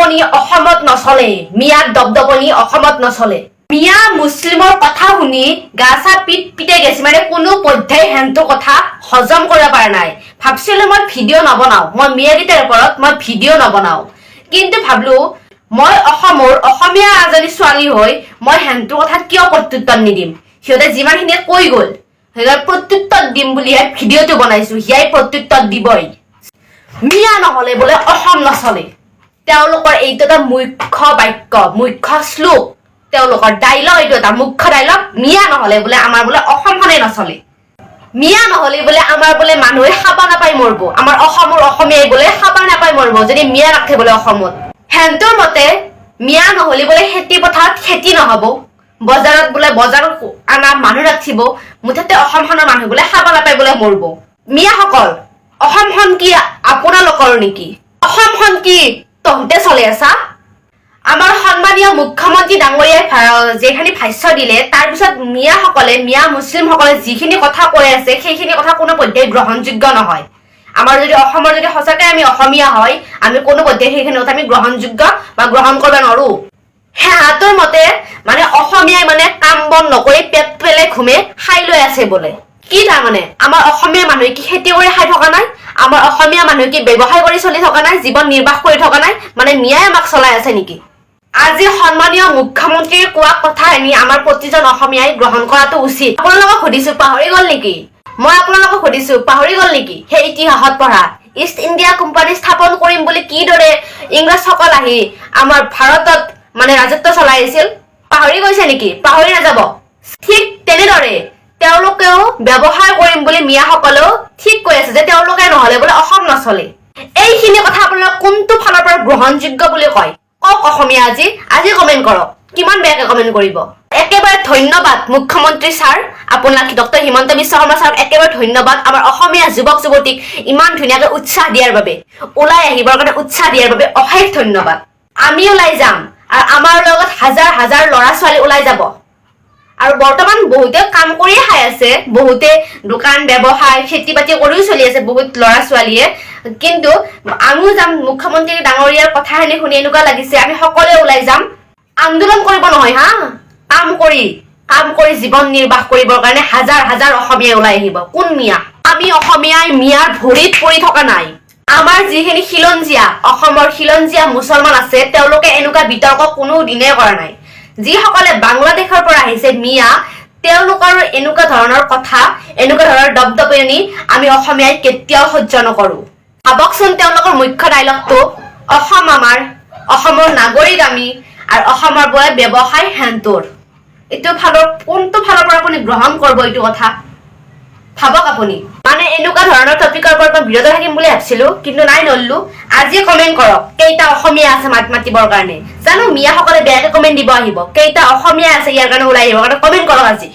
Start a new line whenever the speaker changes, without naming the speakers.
দপদপনি অসমত নচলে। মিয়াৰ দপদপনি অসমত নচলে। মিয়া মুছলিমৰ কথা শুনি গা চা পিট পিটাই গেছে। মানে কোনো পধ্যায় সেনটোৰ কথা হজম কৰিব পৰা নাই। ভাবছিলো মই ভিডিঅ' নবনাও, মই মিয়াকেইটাৰ ওপৰত মই ভিডিঅ' নবনাও, কিন্তু ভাবলো মই অসমৰ অসমীয়া এজনী ছোৱালী হৈ মই সেনটোৰ কথা কিয় প্ৰত্যুত্তৰ নিদিম? সিহঁতে যিমানখিনি কৈ গ'ল, সিহঁতৰ প্ৰত্যুত্তৰ দিম বুলিহে ভিডিঅ'টো বনাইছো। সিয়াই প্ৰত্যুত্তৰ দিবই। মিয়া নহলে বোলে অসম নচলে। তেওঁলোকৰ এইটো এটা মুখ্য বাক্য, মুখ্য শ্লোক, তেওঁলোকৰ ডাইলগ। এইটো এটা মুখ্য ডাইলগ, মিয়া নহলে বোলে আমাৰ বোলে অসমখনেই নচলে। মিয়া নহলে বোলে আমাৰ বোলে মানুহে খাব নাপাই মৰব। আমাৰ অসমৰ অসমীয়াই বোলে খাব নাপাই মৰব যদি মিয়া ৰাখে বোলে অসমত। সেনটোৰ মতে মিয়া নহলে বোলে খেতি পথাৰত খেতি নহব, বজাৰত বোলে বজাৰত আনা মানুহ ৰাখিব, মুঠতে অসমখনৰ মানুহ বোলে খাব নাপাই বোলে মৰব। মিয়াসকল, অসমখন কি আপোনালোকৰ নেকি? অসমখন কি তহঁতে চলি আছা? আমাৰ সন্মানীয় মুখ্যমন্ত্ৰী ডাঙৰীয়াই যিখিনি ভাষ্য দিলে, তাৰপিছত মিয়াসকলে, মিয়া মুছলিমসকলে যিখিনি কথা কৈ আছে, সেইখিনি কথা কোনো পধ্যেই গ্ৰহণযোগ্য নহয়। আমাৰ যদি অসমৰ যদি সঁচাকে আমি অসমীয়া হয়, আমি কোনো পধ্যেই সেইখিনি কথা আমি গ্ৰহণযোগ্য বা গ্ৰহণ কৰিব নোৱাৰো। সিহঁতৰ মতে মানে অসমীয়াই মানে কাম বন নকৰি পেট পেলাই ঘুমে খাই লৈ আছে বোলে। কি তাৰমানে আমাৰ অসমীয়া মানুহে কি খেতি কৰি খাই থকা নাই? আমাৰ অসমীয়া মানুহে কি ব্যৱসায় কৰি চলি থকা নাই? জীৱন নিৰ্বাহ কৰি থকা নাই? মানে মিয়াই আমাক চলাই আছে নেকি? আজি সন্মানীয় মুখ্যমন্ত্ৰীয়ে কোৱা কথাখিনি আমাৰ প্ৰতিজন অসমীয়াই গ্ৰহণ কৰাটো উচিত। আপোনালোকক সুধিছো, পাহৰি গ'ল নেকি? মই আপোনালোকক সুধিছো, পাহৰি গ'ল নেকি সেই ইতিহাসত পঢ়া ইষ্ট ইণ্ডিয়া কোম্পানী স্থাপন কৰিম বুলি কিদৰে ইংৰাজসকল আহি আমাৰ ভাৰতত মানে ৰাজত্ব চলাই আহিছিল? পাহৰি গৈছে নেকি? পাহৰি নাযাব। ঠিক তেনেদৰে তেওঁলোকেও ব্যৱসায় কৰিম বুলি মিয়াসকলেও ঠিক কৈ আছে যে তেওঁলোকে নহলে বোলে অসম নচলে। এইখিনি কথা আপোনালোক কোনটো ফালৰ পৰা গ্ৰহণযোগ্য বুলি কয়, কওক। অসমীয়া আজি আজি কমেণ্ট কৰক। কিমান বেয়াকে কমেণ্ট কৰিব। একেবাৰে ধন্যবাদ মুখ্যমন্ত্ৰী ছাৰ আপোনাক, ডক্টৰ হিমন্ত বিশ্ব শৰ্মা ছাৰক একেবাৰে ধন্যবাদ, আমাৰ অসমীয়া যুৱক যুৱতীক ইমান ধুনীয়াকে উৎসাহ দিয়াৰ বাবে, ওলাই আহিবৰ কাৰণে উৎসাহ দিয়াৰ বাবে অশেষ ধন্যবাদ। আমি ওলাই যাম আৰু আমাৰ লগত হাজাৰ হাজাৰ ল'ৰা ছোৱালী ওলাই যাব। আৰু বৰ্তমান বহুতে কাম কৰিয়ে খাই আছে, বহুতে দোকান, ব্যৱসায়, খেতি বাতি কৰিও চলি আছে বহুত ল'ৰা ছোৱালীয়ে। কিন্তু আমিও যাম। মুখ্যমন্ত্ৰী ডাঙৰীয়াৰ কথাখিনি শুনি এনেকুৱা লাগিছে, আমি সকলোৱে ওলাই যাম। আন্দোলন কৰিব নহয় হা, কাম কৰি জীৱন নিৰ্বাহ কৰিবৰ কাৰণে হাজাৰ হাজাৰ অসমীয়াই ওলাই আহিব। কোন মিয়া? আমি অসমীয়াই মিয়াৰ ভৰিত পৰি থকা নাই। আমাৰ যিখিনি খিলঞ্জীয়া, অসমৰ খিলঞ্জীয়া মুছলমান আছে, তেওঁলোকে এনেকুৱা বিতৰ্ক কোনো দিনেই কৰা নাই। যিসকলে বাংলাদেশৰ পৰা আহিছে মিয়া, তেওঁলোকৰ এনেকুৱা ধৰণৰ কথা, এনেকুৱা ধৰণৰ দপদপনি আমি অসমীয়াই কেতিয়াও সহ্য নকৰো। ভাবকচোন, তেওঁলোকৰ মুখ্য ডাইলগটো অসম আমাৰ, অসমৰ নাগৰিক আমি আৰু অসমৰ বোলে ব্যৱসায় সেনটোৰ। এইটো ফালৰ কোনটো ফালৰ পৰা আপুনি গ্ৰহণ কৰিব এইটো কথা, ভাবক আপুনি। মানে এনেকুৱা ধৰণৰ টপিকৰ ওপৰত মই বিৰত থাকিম বুলি ভাবছিলো, কিন্তু নাই, নললো। আজি কমেণ্ট কৰক, কেইটা অসমীয়া আছে মাত মাতিবৰ কাৰণে। জানো মিয়াসকলে বেয়াকে কমেণ্ট দিব আহিব। কেইটা অসমীয়া আছে ইয়াৰ কাৰণে ওলাই আহিব কাৰণে, কমেণ্ট কৰক আজি।